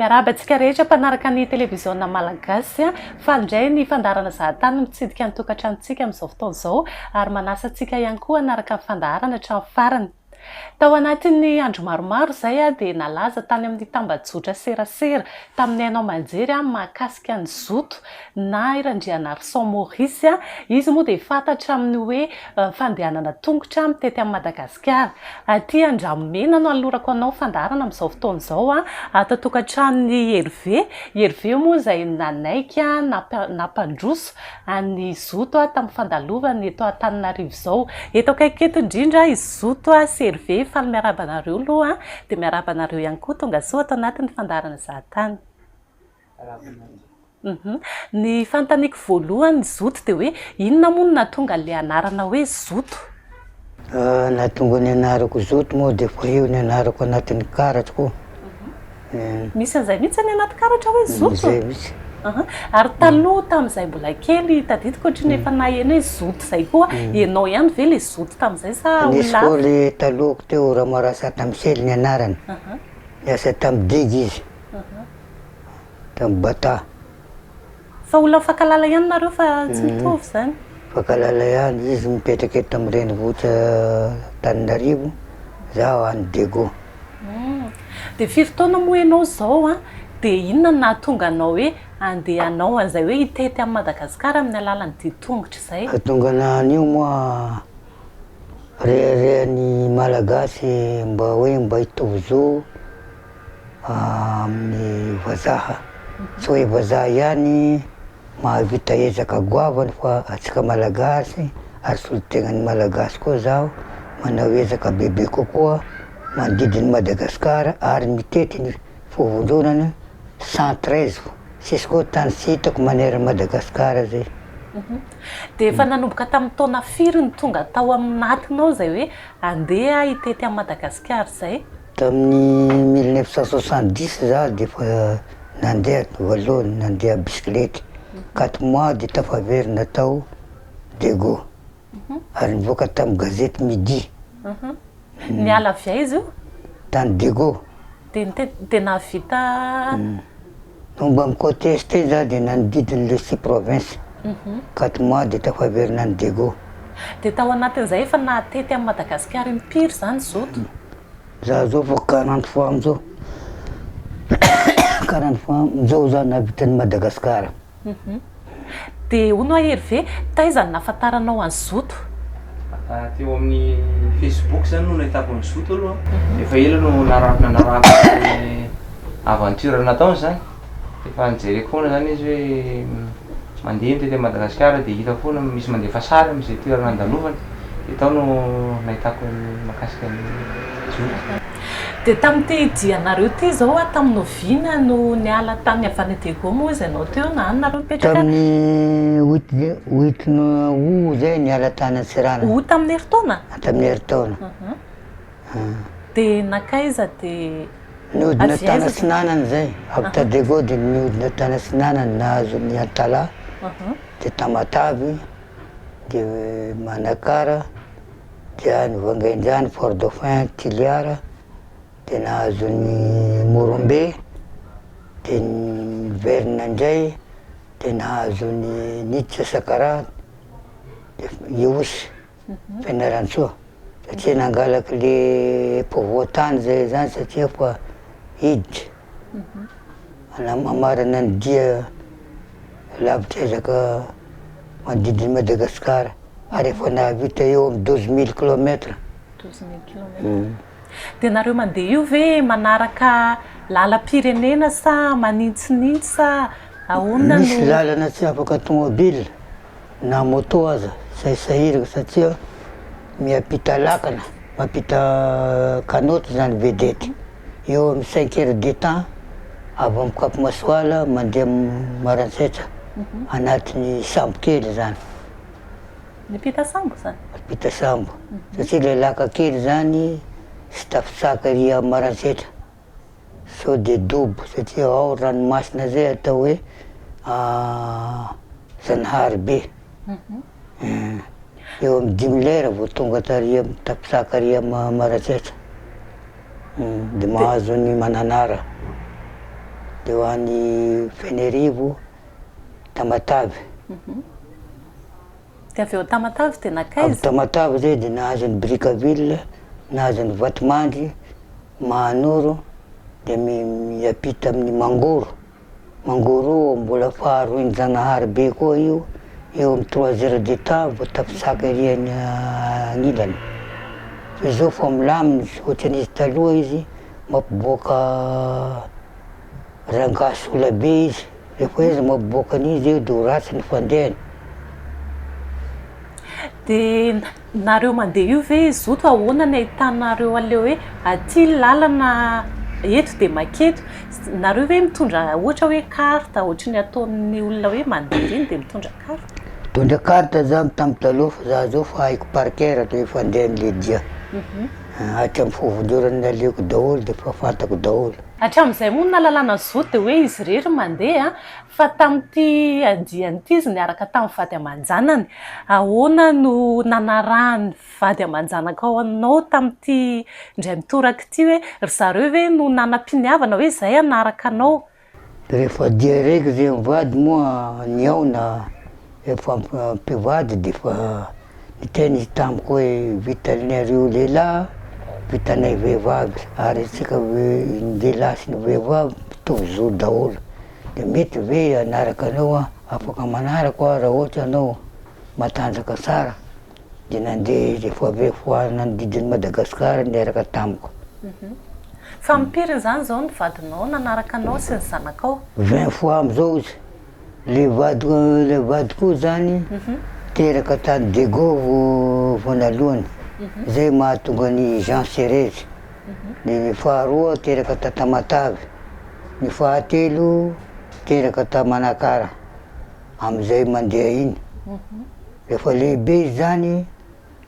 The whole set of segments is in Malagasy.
Miarahaba antsika rehetra mpanaraka ny televiziona malagasy. Faly indray ny fandaharana zahatany mitsidika ny tokantranontsika amin'izao fotoana izao ary manasa antsika ihany koa hanaraka ny fandaharana hatramin'ny farany. Tao anatin'ny andro maromaro izay dia nalaza tany amin'ny tambajotra serasera tamin'ny haino aman-jery mahakasika an'i Zoto na i Randrianarison Maurice. Izy moa dia fantatra amin'ny hoe fandehanana tongotra mitety an'i Madagasikara. Aty Andranomena no anolorako anao fandaharana amin'izao fotoana izao, ato an-tokantranon'i Hervé. I Hervé moa izay nanaiky nampandroso an'i Zoto tamin'ny fandalovany eto Antananarivo izao. Eto akaiky eto indrindra i Zoto sy Hervé, faly miarahaba anareo aloha dia miarahaba anareo ihany koa tonga soa ato anatin'ny fandaharana Zahatany. Ny fanontaniako voalohany Zoto dia hoe inona moa no nahatonga an'ilay anarana hoe Zoto? Nahatonga ny anarako Zoto moa dia efa eo ny anarako anatin'ny karatra koa. Misy an'izay mihitsy any anaty karatra hoe Zoto? Izay mihitsy. Ary taloha tamin'izay mbola kely, tadidiko ohatran'ny efa naheno hoe Zoto izay koa, ianao ihany ve ilay Zoto tamin'izay sa olona hafa? Nisy koa ilay talohako teo, Ramarasata Michel ny anarany, niasa tamin'ny digy izy, tamin'ny Bata. Fa olona mifankahalala ihany nareo fa tsy mitovy izany? Mifankahalala ihany, izy mipetraka eto amin'ny renivohitra Antananarivo, zaho any Diego. Dia firy taona moa ianao izao an? Dia inona no nahatonga anao hoe handeha hanao an'izay hoe hitety an'i Madagasikara amin'ny alalan'ny dia tongotra izay? Nahatonga anah an'io moa reharehan'ny Malagasy mba hoe mba hitovy zo amin'ny vazaha. Tsy hoe vazaha ihany mahavita ezaka goavana fa antsika Malagasy ary solontenan'ny Malagasy koa zaho manao ezaka bebe kokoa manodidina an'i Madagasikara ary mitety ny fovondronana 113 tsisy koa tany tsy hitako manerana Madagasikara zay. Dia efa nanomboka tamin'ny taona firy no tonga tao anatinao izay hoe handeha hitety an'i Madagasikara izay? Tamin'ny 1970 za dia efa nandeha voalohany nandeha bisikilety, quatre mois dia tafaverina tao Diego ary nivoaka tamin'ny gazety Midi. Niala avy aiza io? Tany Diego. Dia nite- dia nahavita. Nomba amin'ny côte est za dia nanodidina le six provinces, quatre mois dia tafaverina any Diego. Dia tao anatin'izay efa nahatety an'i Madagasikara impiry izany Zoto? Za zao vao 40 fois amizao, 40 fois amizao za nahavita an'i Madagasikara. Dia hono hoa Hervé, taiza no nahafantaranao an'i Zoto? Teo amin'ny Facebook zany no nahitako an'i Zoto aloha. Efa ela no nanarahako ny aventure nataony zany. Efa nijereko foana zany izy hoe mandeha mitety an'i Madagasikara dia hita foana misy mandefa sary amin'izay toerana andalovany. Dia tao no nahitako ny mahakasika an'i Zoto. Dia tamin'ity dianareo ity izao a, tamin'ny oviana no niala tany avy any Diego moa izy ianao teo na any nareo nipetraka? Tamin'ny huit huit août zay niala tany Antsiranana. Août tamin'ny herintaona? Tamin'ny herintaona. Dia nankaiza dia Nihodina avy tany aiza? Atsinanana zay, avy ta Diego dia nihodina tany Atsinanana nahazo ny Antalaha, dia Tamatave, dia Manakara, dia any Vangaindrano, Fort Dauphin, Toliara, dia nahazo ny Morombe, dia niverina indray dia nahazo ny niditra Sakaraha, dia Ihosy, Fianarantsoa, satria nangalaky le afovoan-tany zay zany satria fa hiditra hanamarina ny dia lavitra ezaka manodidina an'i Madagasikara ary efa nahavita eo amin'ny 12 mille kilomètre. 12 mille kilomètre. Dia nareo mandeha io ve manaraka lalam-pirenena sa manintsinitsy sa ahoana no. Misy lalana tsy afaka tomobile na moto aza sahirahirana satria miampita lakana, mampita canot zany vedette, eo amin'ny cinq heures de temps avy amin'ny Cap Masoala mandeha Maroantsetra anatin'ny sambo kely zany. Miampita sambo zany? Miampita sambo satria le laka kely zany tsy tafitsaka ery Maroantsetra. Sao dia dobo satria ao ranomasina zay atao hoe Zanahary be. Eo amin'ny dimy lera vao tonga tary amin'ny tapisaka ary Maroantsetra. Dia mahazo an'i Mananara. de ho any Fenerivo, Tamatave. Dia avy eo Tamatave dia Avy nankaiza? Tamatave zay de nahazo an'i Brickaville, nahazo an'i Vatomandry, Mahanoro, de miampita amin'ny Mangoro. Mangoro mbola faharoin-janahary be koa io, eo amin'ny trois heures de temps vao tafitsaka ery agnilany. Fa izao fa milamina izy, ohatran'izy taloha izy mampiboaka rangahy sola be izy, rehefa izy mampiboaka an'izy eo de ho ratsy ny fandehany. Dia nareo mandeha io ve zoto ahoana ny ahitanareo an'ilay hoe aty ny lalana eto dia maketo? Nareo ve mitondra ohatra hoe carte ohatry ny ataon'ny olona hoe mandeha ireny dia mitondra carte? Mitondra carte za tamin'ny taloha fa za zao fa haiko par cœur le fandehan'le dia. Hatramin'ny fovondrorana naleoko daholo dia efa fantako daholo. Hatramin'izay moa ny nahalalana zoto dia hoe izy irery mandeha Fa tamin'ity andiany ity izy niaraka tamin'ny vady aman-janany. Ahoana no nanarahan'ny vady aman-janakao anao tamin'ity indray mitoraka ity hoe ry zareo ve no nanam-piniavana hoe izay hanaraka anao? Rehefa dia reko izay mivady moa nihaona efa mpivady dia efa niteny izy tamiko hoe vitanareo lehilahy vitanay vehivavy ary isika ny lehilahy sy ny vehivavy mitovy zo daholo. Dia mety ve hanaraka anao aho? Afaka manarako aho raha ohatra ianao matanjaka tsara. Dia nandeha izy efa avy eo nanodidina an'i Madagasikara niaraka tamiko. Fa impiry izany izao ny vadinao nanaraka anao sy ny zanakao? 20 fois amin'izao izy. Le vadiko le vadiko io zany teraka tany Diego voanalohany. Izay mahatonga an'i Jean Cerezy. Ny faharoa teraka ta Tamatave. Ny fahatelo teraka ta Manakara amin'izay mandeha iny. Rehefa lehibe izy zany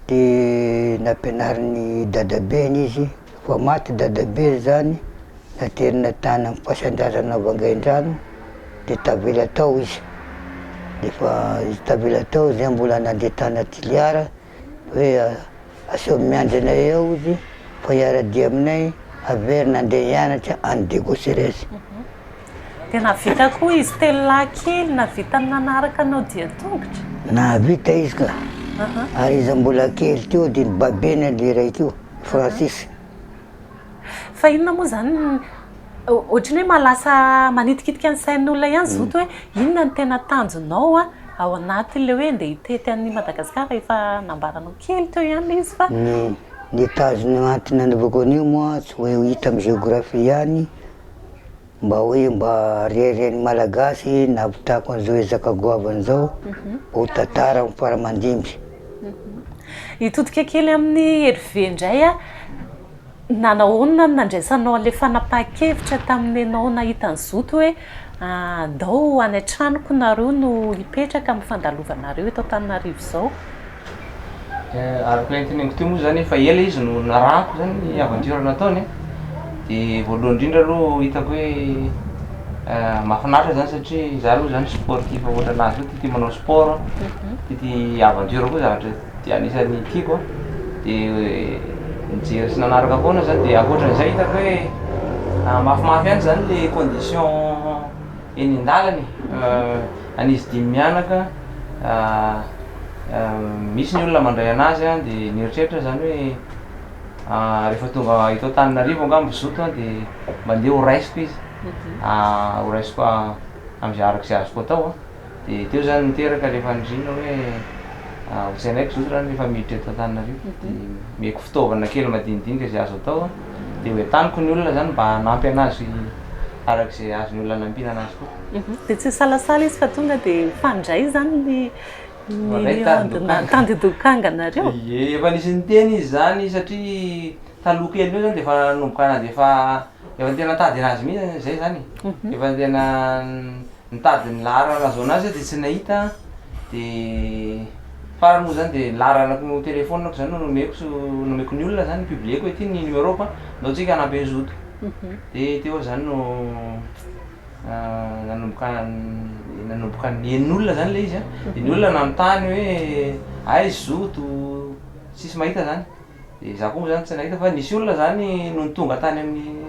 de nampianarin'ny dadabeny izy, efa maty dadabeny zany, naterina tany amin'ny fasan-drazana Vangaindrano de tavela tao izy, de efa izy tavela tao zay mbola nandeha tany Toliara hoe aseo miandry anay eo izy fa hiara-dia aminay haverina handeha hianatra any Diego Ceres. Dia nahavita koa izy telolahy kely nahavita nanaraka anao dia tongotra? Nahavita izy ka, ary izy mbola kely teo dia nibabena le raiko io, Francis. Fa inona moa izany Ohatran'ny hoe mahalasa manitikitika ny sain'olona ihany zoto hoe inona no tena tanjonao ao anatin'ilay hoe andeha hitety an'i Madagasikara, efa nambaranao kely teo ihany ilay izy fa. Ny ny tanjona antony nanaovako an'io moa tsy hoe ho hita amin'ny géographie ihany, mba hoe mba reharehan'ny Malagasy nahavitako an'izao ezaka goavana izao, ho tantara amin'ny fara aman-dimby. Hitodika kely amin'i Hervé indray aho. Nanahoana no nandraisanao an'ilay fanapahan-kevitra tamin'ny ianao nahita an'i Zoto hoe andao ho any an-tranoko nareo no hipetraka amin'ny fandalovanareo eto Antananarivo izao? Araka ilay noteneniko teo moa izany efa ela izy no narahako izany ny aventure nataony e, dia voalohany indrindra aloha hitako hoe mahafinaritra izany satria za aloha izany sportif ohatran'azy koa tia tia manao sport, tia tia aventure koa zavatra Dia anisan'ny tiako an, dia nijery sy nanaraka foana zany, dia ankoatran'izay hitako hoe mafimafy ihany zany le condition eny an-dalana e, an'izy dimy mianaka misy ny olona mandray anazy an, dia nieritreritra zany hoe rehefa tonga eto Antananarivo angamba zoto an dia mba ndeha ho raisiko izy, ho raisiko am'zay arak'izay azoko atao an. Dia teo zany niteraka le faniriana hoe ho tsenaiko zoto zany rehefa miditra eto Antananarivo dia omeko fitaovana kely madinidinika izay azo atao dia ho entaniko ny olona zany mba hanampy anazy araka izay azon'ny olona anampiana anazy koa. Dia tsy nisalasala izy fa tonga dia nifandray zany ny Nifandray tandindokanga. Tandindokanganareo? Ie, efa nisy niteny izy zany satria taloha kely teo zany dia efa nanomboka nandefa efa tena nitady anazy mihitsy zay zany e, efa tena Nitady ny laharana nahazoana azy aho dia tsy nahita dia farany moa zany dia ny laharanako telephone-ko zany no nomeko nomeko ny olona zany ni-publier-ko hoe ity ny numéro-ko an, ndao tsika hanampy an'i Zoto. Dia teo aho zany no nanomboka nanomboka nihaino olona zany ilay izy an, dia ny olona nanontany hoe aiza Zoto, tsisy mahita zany, dia za koa moa zany tsy nahita fa nisy olona zany nony tonga tany amin'ny.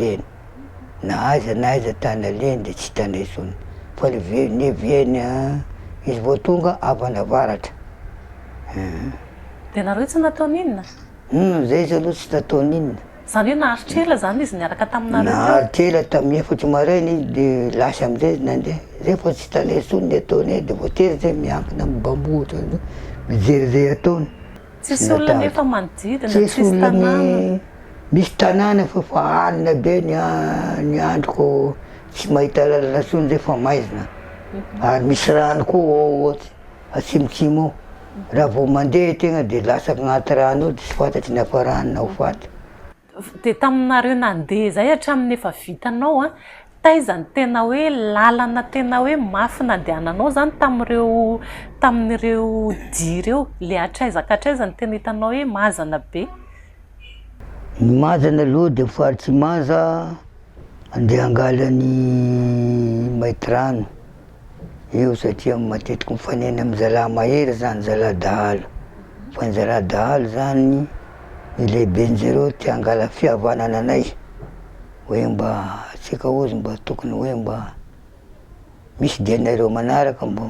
alehany. Na aiza na aiza tany alehany de tsy hitanay intsony. Fa le ve- niaviany izy vao tonga avy any avaratra. De nareo tsy nataony inona? Hum, zay izy aloha tsy nataony inona. Zany hoe naharitra ela zany izy niaraka taminareo teo? Naharitra ela, tamin'ny efatry maraina izy de lasa amizay izy nandeha. Zay fa tsy hitanay intsony ny ataony de voatery zay miankina amin'ny bambou ohatran'izao mijery zay ataony. Tsisy olona nefa manodidina, tsisy tanàna. Misy tanàna fa efa alina be ny ny andro ko tsy mahita lalana intsony zay fa maizina. Ary misy rano koa ao atsimotsimo ao. Raha vao mandeha tegna de lasaka agnaty rano ao de tsy fantatry ny hafarany na ho faty. Dia taminareo nandeha izay hatramin'ny efa vitanao an, taiza no tena hoe lalana tena hoe mafy nandehananao izany tamin'ireo tamin'ireo dia ireo? Ilay hatraiza ka hatraiza no tena hitanao hoe mazana be? Ny mazana aloha dia faritr'i Manja andeha hangala an'i Maintirano eo satria matetiky mifanena amin'ny zalahy mahery zany zalahy dahalo, fa ny zalahy dahalo zany ny lehiben-jareo te hangala fihavanana anay hoe mba atsika hozy mba tokony hoe mba misy dianareo manaraka mba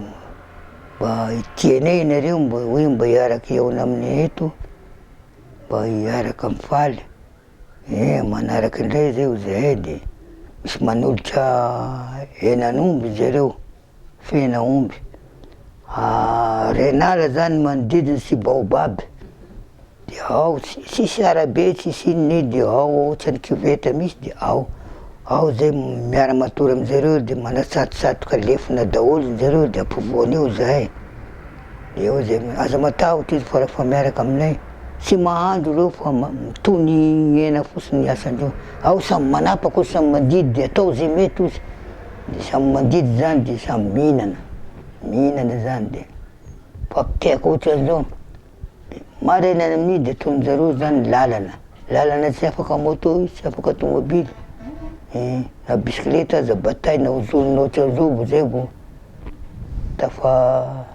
mba tianay nareo mba hoe mba hiaraka hihaona aminay eto mba hiaraka mifaly. Eh manaraka indray zay zahay de misy manolotra henan'omby zareo, fena omby, renala zany manodidina sy baobab, de ao tsisy arabe tsisy inona io de ao ohatrany koveta misy de ao, ao zay miara matory amizareo de manatsatotsatoka lefona daholo zareo de ampovoany eo zahay. Eo zay, aza matahotra izy fa rehefa miaraka aminay, tsy mahandro ireo fa mitony hena fotsiny ny asandreo, ao samy manapaka ao samy mandidy de atao ze mety ozy, de samy mandidy zany de samy mihinana, mihinana zany de mifampitehaka otran'izao, de maraina amin'iny de ataonjareo zany lalana, lalana tsy afaka moto io, tsy afaka tomobily, na bisikileta aza bataina ozonina otran'izao zay vao Tafa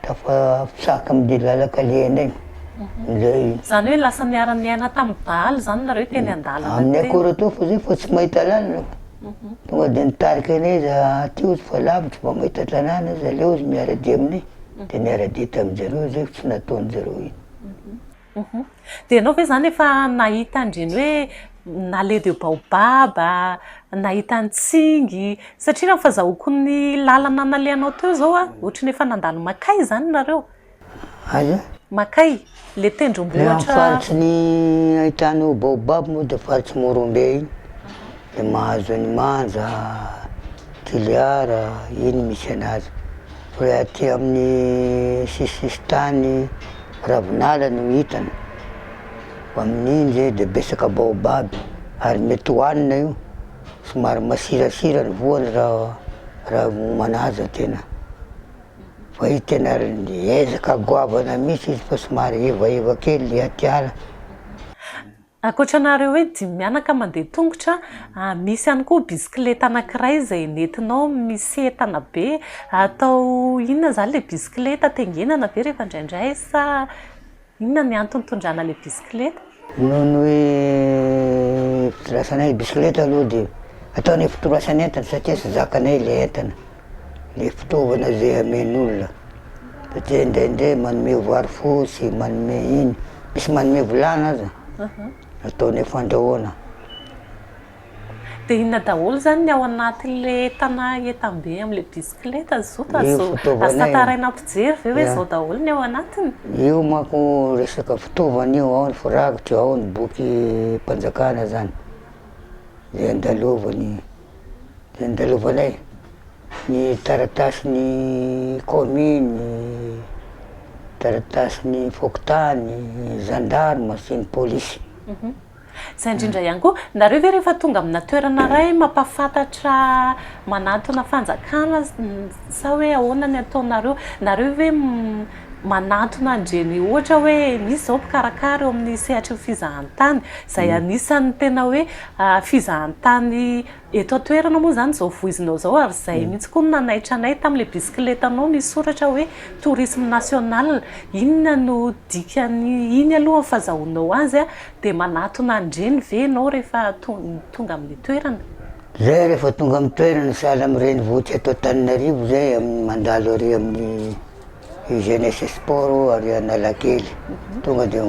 tafafisaka amin'le lalan-kalehanay zay. Izany hoe lasa niara-niaina tamin'ny dahalo izany nareo teny an-dalana teny? Amin'ny akora teo fa zay fa tsy mahita lalana. Tonga dia nitarika anay izy aty ozy fa lavitra vao mahita tanàna izy aleo izy miara-dia aminay. Dia niara-dia tamin-jareo zay fa tsy nataon-jareo iny. Dia ianao ve izany efa nahita an'ireny hoe Nale de Baobab, nahita an'i Tsingy, satria raha ny fazahoako ny lalana nalehanao teo izao an, ohatran'ny efa nandalo Makay izany nareo? Aiza? Makay, ilay tendrombohitra. Ilay amin'ny faritry ny ahitanao Baobab moa dia faritry Morombe iny, dia mahazo an'i Manja, Toliara, iny misy anazy. Fa aty amin'ny sisisisintany Ravinala no hitany, fa amin'iny zay de betsaka baobab ary mety hohanina io, somary masirasira ny voany raha raha manaja tena, fa io tena ezaka goavana mihitsy izy fa somary evaheva kely le atiala. Ankoatra anareo hoe dimy mianaka mandeha tongotra, misy ihany koa bisikileta anankiray izay nentinao misy entana be. Atao inona izany ilay bisikileta? Taingenana ve rehefa indraindray sa inona ny antony itondrana ilay bisikileta? Noho ny hoe fitondrasanay bisikileta aloha dia ataonay fitondrasana entana satria tsy zakanay ilay entana, ilay fitaovana izay amen'olona. Satria indraindray manome vary fotsy, manome ino, misy manome vilany aza, ataonay fandrahoana. Dia inona daholo izany ny ao anatin'ilay entana entam-be amin'ilay bisikileta Zoto? Io Azo fitaovana io. tantaraina mpijery ve hoe izao daholo ny ao anatiny? Io manko resaka fitaovana io, ao ny firakitra, ao ny bokim-panjakana zany, izay andalovany, izay andalovanay. Ny taratasin'ny kaominy, taratasin'ny fokontany, zandarma sy ny polisy. Izay indrindra ihany koa, nareo ve rehefa tonga amina toerana iray mampahafantatra manantona fanjakana sa hoe ahoana ny ataonareo? Nareo ve manantona an'ireny ohatra hoe misy izao mpikarakara eo amin'ny sehatry ny fizahantany izay anisan'ny tena hoe fizahantany Eto an-toerana moa izany izao voizinao izao ary izay mihitsy koa no nanaitra anay tamin'ilay bisikiletanao misy soratra hoe tourisme national. Inona no dikan'ny iny aloha ny fazahoanao azy dia manatona an'ireny ve ianao rehefa tonga amin'ilay toerana? Zay rehefa tonga amin'ny toerana sahala amin'ny renivohitra eto Antananarivo zay amin'ny mandalo ary amin'ny Jeunesse et sport ary Analakely tonga de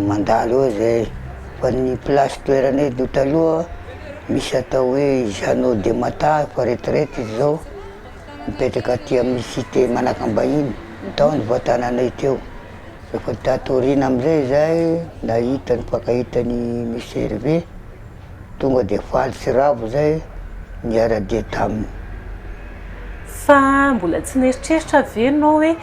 mandalo eo zay fa ny place toeranay do taloha misy atao hoe Jeannot de Mata efa retraite izy zao mipetraka aty amin'ny cité Manakambahiny tao ny voatananay teo rehefa tato aoriana amizay zahay nahita nifankahita ny Monsieur Hervé Tonga dia faly sy ravo izay niara-dia taminy. Fa mbola tsy nieritreritra ve ianao hoe.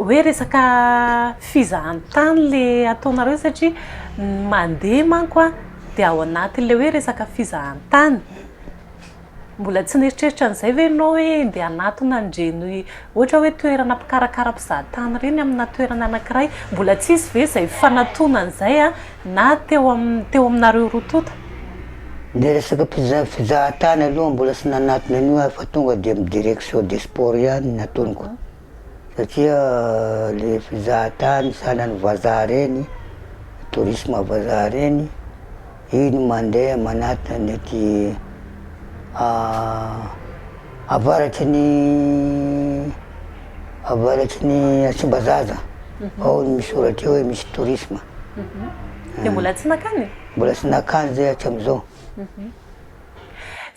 Hoe resaka fizahantany le ataonareo satria ny mandeha manko a dia ao anatin'ilay hoe resaka fizahantany. Mbola tsy nieritreritra an'izay ve ianao hoe ndeha hanatona an'ireny ohatra hoe toerana mpikarakara mpizahatany ireny amina toerana anankiray? Mbola tsisy ve izay fanatonana izay na teo amin'ny teo aminareo roa tonta? Ny resaka mpiza- fizahatany aloha mbola tsy nanatona an'io aho fa tonga dia amin'ny direction des sports ihany no natoniko satria le fizahatany sahalan'ny vazaha reny, tourisme vazaha reny, Iny mandeha manatona ny aty avaratry ny avaratry ny Tsimbazaza, ao no misoratra eo hoe misy tourisme. Dia mbola tsy nakany e? Mbola tsy nakany zay hatramizao.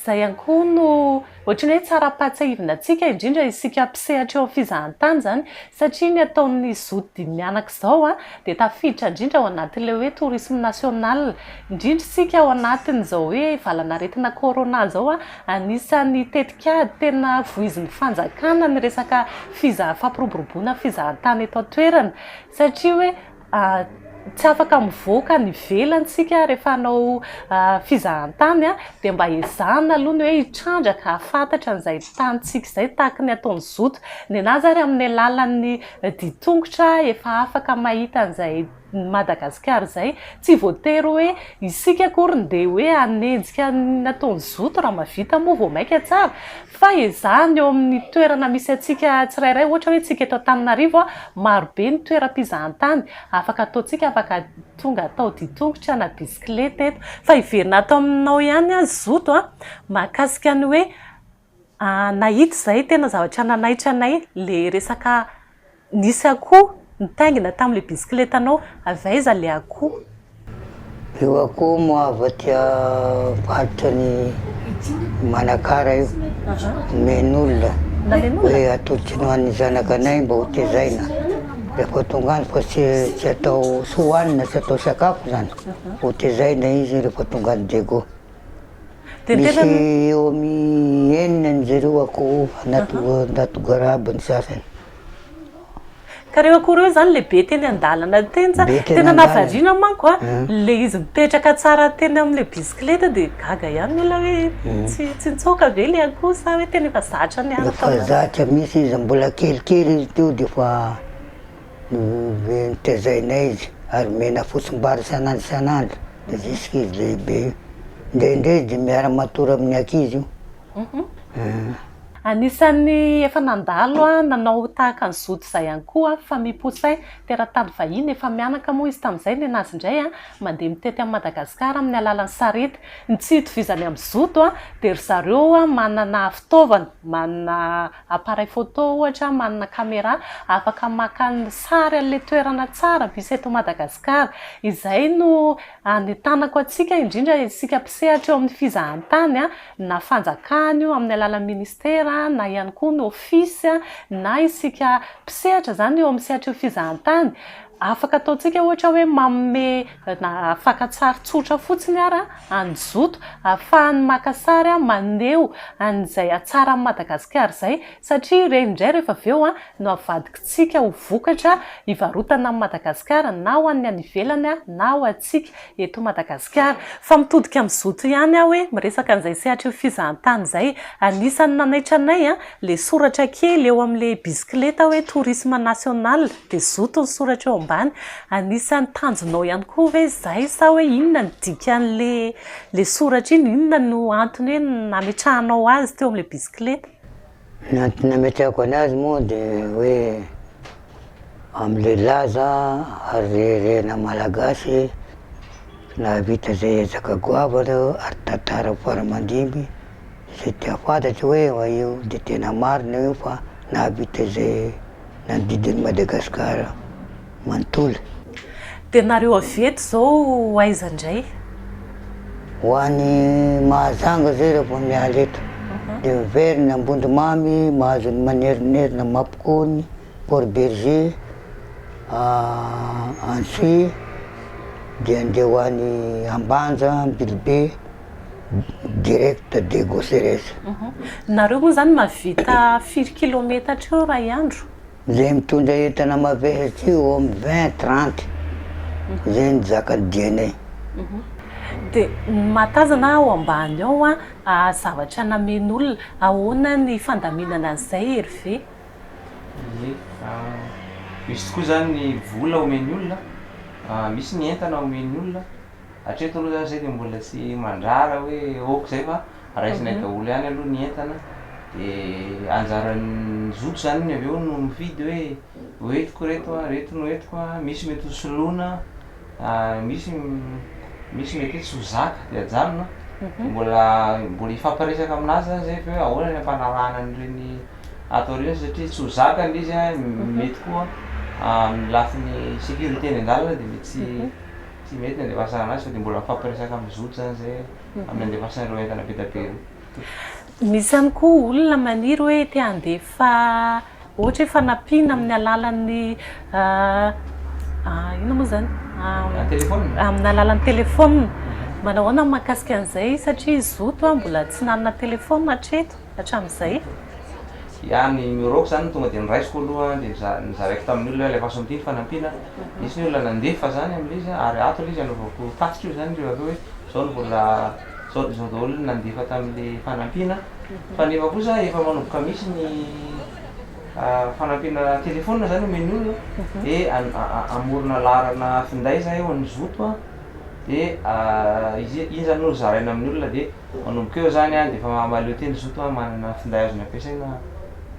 Izay ihany koa no ohatran'ny hoe tsara ampahatsiahivina antsika, indrindra isika mpisehatra eo amin'ny fizahantany izany, satria ny ataon'ny Zoto dimy mianaka izao dia tafiditra indrindra ao anatin'ilay hoe tourisme national, indrindra isika ao anatin'izao hoe valanaretina corona izao, anisan'ny tetikady tena voizin'ny fanjakana ny resaka fizaha- fampiroboroboana fizahantany eto an-toerana, satria hoe Tsy afaka mivoaka any ivelany isika rehefa hanao fizahantany dia mba ezahana aloha ny hoe hitrandraka hahafantatra an'izay tanintsika izay tahaka ny ataon'i Zoto. Ny anà zary amin'ny alalan'ny dian-tongotra efa afaka mahita an'izay Madagasikara izay. Tsy voatery hoe isika akory no dia hoe hanenjika ny ataon'i Zoto raha mahavita moa vao mainka tsara Fa ezahana eo amin'ny toerana misy antsika tsirairay, ohatra hoe tsika eto Antananarivo, maro be ny toeram-pizahantany afaka ataontsika, afaka tonga atao dian-tongotra na bisikileta eto. Fa hiverina ato aminao ihany aho Zoto a, mahakasika ny hoe nahita izay tena zavatra nanaitra anay ilay resaka Nisy akoho nitaingina tamin'ilay bisikiletanao, avy aiza ilay akoho? Io akoho moa avy aty faritra ny Manakara io, nomen'olona hoe atolotry ny ho an'ny zanakanay mba ho tezaina rehefa tonga any fa tsy tsy atao tsy hohanina, tsy atao sakafo zany, ho tezaina izy rehefa tonga any Diego. Misy eo amin'ny enina ny zareo akoho anaty anaty garaba ny sasany. Ka reo akoho reo zany le be teny an-dalana teny sa? Be teny Tena an-dalana. nahavariana manko a, le izy mipetraka tsara teny amin'le bisikileta dia gaga ihany ny olona hoe tsy tsy nitsoaka ve le akoho sa hoe tena efa zatra niala Efa tao anaty. zatra mihitsy izy, mbola kelikely izy teo dia efa Notezainay izy ary omena fotsimbary isan'andro isan'andro dia jusque izy lehibe io. Indraindray izy dia miara-matory amin'ny ankizy io. Anisan'ny efa nandalo nanao tahaka an'i Zoto izay ihany koa Famille Poussin, teratany vahiny, efa mianaka moa izy tamin'izay, nenazy indray mandeha mitety an'i Madagasikara amin'ny alalan'ny sarety. Ny tsy itovizany amin'i Zoto dia ry zareo manana fitaovana, manana Appareil photo ohatra, manana camera afaka maka ny sary an'ilay toerana tsara misy eto Madagasikara. Izay no anentanako antsika indrindra isika mpisehatra eo amin'ny fizahantany na fanjakana io amin'ny alalan'ny ministera na ihany koa ny office na isika mpisehatra izany eo amin'ny sehatry ny fizahantany. Afaka ataontsika ohatra hoe manome na fakan-tsary tsotra fotsiny ara an'i Zoto ahafahany maka sary maneho an'izay hatsaran'i Madagasikara izay satria ireny indray rehefa avy eo no avadikitsika ho vokatra hivarotana an'i Madagasikara na ho an'ny any ivelany na ho antsika eto Madagasikara. Fa mitodika amin'i Zoto ihany aho hoe miresaka an'izay sehatry ny fizahantany izay. Anisan'ny nanaitra anay ilay soratra kely eo amin'ilay bisikileta hoe tourisme national dia Zoto ny soratra eo ambany. Anisan'ny tanjonao ihany koa ve izay sa hoe inona ny dikan'ilay ilay soratra iny? Inona no antony hoe nametrahanao azy teo amin'ilay bisikileta? Ny antony nametrahako anazy moa dia hoe amin'ilay laza ary reharehana malagasy nahavita izay ezaka goavana ary tantara fara-mandimby izay te hahafantatra hoe io dia tena marina io fa nahavita izay nanodidy an'i Madagasikara manontolo. Dia nareo avy eto izao ho aiza indray? Ho any Mahajanga zay rehefa miala eto. Dia miverina Ambondromamy, mahazo ny Manerinerina, Mampikony, Port Bergé, Antsohihy, dia andeha ho any Ambanja, Ambilobe, direct Diego Ceres. Nareo moa izany mahavita firy kilometatra eo iray andro? Izay mitondra entana mavesatra io eo amin'ny 20, 30. Izay ny zakan'ny dianay. Dia ny mahatazana ao ambany ao an, zavatra namen'olona, ahoana ny fandaminana an'izay Hervé? Ie, misy tokoa izany ny vola omen'ny olona, misy ny entana omen'ny olona, hatreto aloha izany izay dia mbola tsy mandrara hoe ok izay fa raisinay daholo ihany aloha ny entana dia anjaran'ny zoto izany ny avy eo no mifidy hoe hoentiko ireto an, ireto no entiko an, misy mety ho soloina, misy misy mety hoe tsy ho zaka dia ajanona, mbola mbola hifampiresaka aminazy zany zay avy eo hoe ahoana ny hampanarahana an'ireny ato aoriana satria tsy ho zaka ilay izy an, mety koa amin'ny lafiny sécurité eny an-dalana dia mety tsy tsy mety ny andefasana anazy fa dia mbola mifampiresaka amin'ny zoto zany zay amin'ny andefasana ireo entana be dia be ireo. Misy ihany koa olona maniry hoe te handefa ohatra hoe fanampiana amin'ny alalan'ny inona moa izany? Amin'ny alalan'ny telefaonina. Manao ahoana ny mahakasika an'izay satria zoto mbola tsy nanana telefaonina hatreto hatramin'izay. Ya, ny numéro-ko izany no tonga dia noraisiko aloha dia nozaraiko tamin'ny olona hoe alefaso amin'ity ny fanampiana. Nisy ny olona nandefa izany amin'ilay izy ary ato ilay izy anaovako tatitra io izany rehefa avy eo hoe izao no mbola izao izao daholo ny nandefa tamin'ilay fanampiana. Fa nefa kosa efa manomboka misy ny fanampiana telefaonina izany omen'ny olona dia hamorona laharana finday izahay ho an'ny zoto an, dia izy iny izany no zaraina amin'ny olona dia manomboka eo izany an dia efa mahaleo tena zoto an, manana finday azony ampiasaina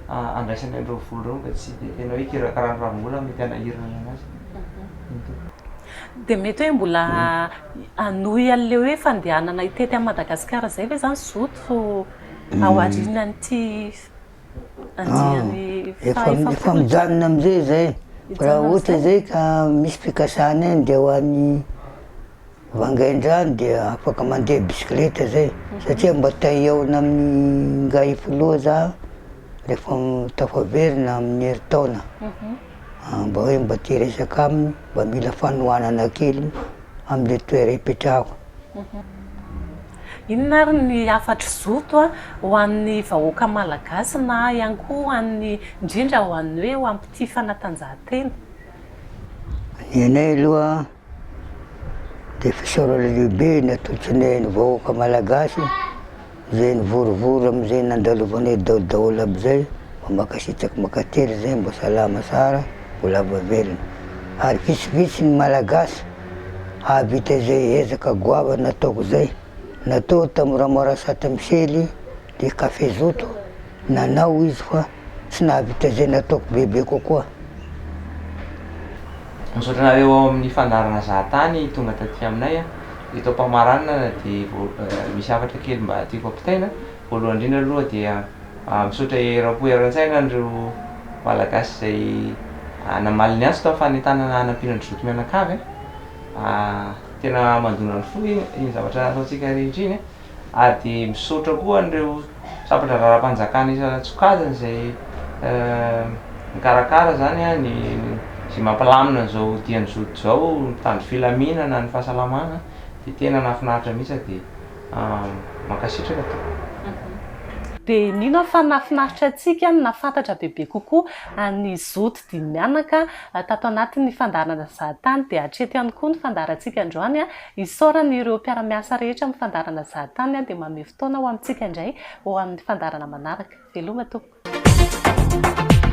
handraisany an'ireo vola ireo mba tsy dia tena hoe hikirakarany ravim-bola mety hanahirana anazy. Dia mety hoe mbola hanohy an'ilay hoe fandehanana hitety an'i Madagasikara izay ve izany Zoto ao aorianan'ity andiany fahaefapolo? Efa mijanona amin'izay izay. Raha ohatra izay ka misy fikasana eny dia ho any Vangaindrano dia afaka mandeha bisikileta zay satria mba te hihaona amin'ny ingahy filoha za rehefa tafaverina amin'ny herintaona, mba hoe mba te hiresaka aminy mba mila fanohanana kely amle toera ipetrahako. Inona ary ny hafatr'i Zoto ho an'ny vahoaka malagasy na ihany koa ho an'ny indrindra ho an'ny hoe ho an'ny mpitia fanatanjahantena? Ny anay aloha Dia fisaorana lehibe ny atolotrinay ny vahoaka malagasy izay nivorivory amin'izay nandalovanay daholo aby izay, mba mankasitraka mankatelina izay mba salama tsara mbo lava velona. Ary vitsivitsy ny malagasy hahavita izay ezaka goavana nataoko izay, natao tamin'i Ramarasata Misely le café zoto, nanao izy fa tsy nahavita izay nataoko bebe kokoa. Misaotra anareo ao amin'ny fandaharana zahatany tonga taty aminay a. Eto am-pamaranana dia misy hafatra kely mba tiako ampitaina. Voalohany indrindra aloha dia misaotra eram-po eran-tsaina an'ireo Malagasy izay namaly ny antso tamin'ny fanentanana hanampiana an-dry zoky mianakavy a. Tena mandona ny fo iny zavatra nataontsika rehetra iny a. Ary dia misaotra koa an'ireo sampan-draharaham-panjakana isan-tsokajiny izay mikarakara izany ny izay mampilamina an'izao dian'ny zoto izao, mitandro filaminana, ny fahasalamana, dia tena nahafinaritra mihitsy dia mankasitraka tompoko. Dia mino aho fa nahafinaritra antsika ny nahafantatra bebe kokoa an'i Zoto Dimianaka tato anatin'ny fandaharana Zahatany dia hatreto ihany koa ny fandaharantsika androany. Isaorana ireo mpiara-miasa rehetra amin'ny fandaharana Zahatany dia manome fotoana ho amintsika indray ho amin'ny fandaharana manaraka. Veloma tompoko.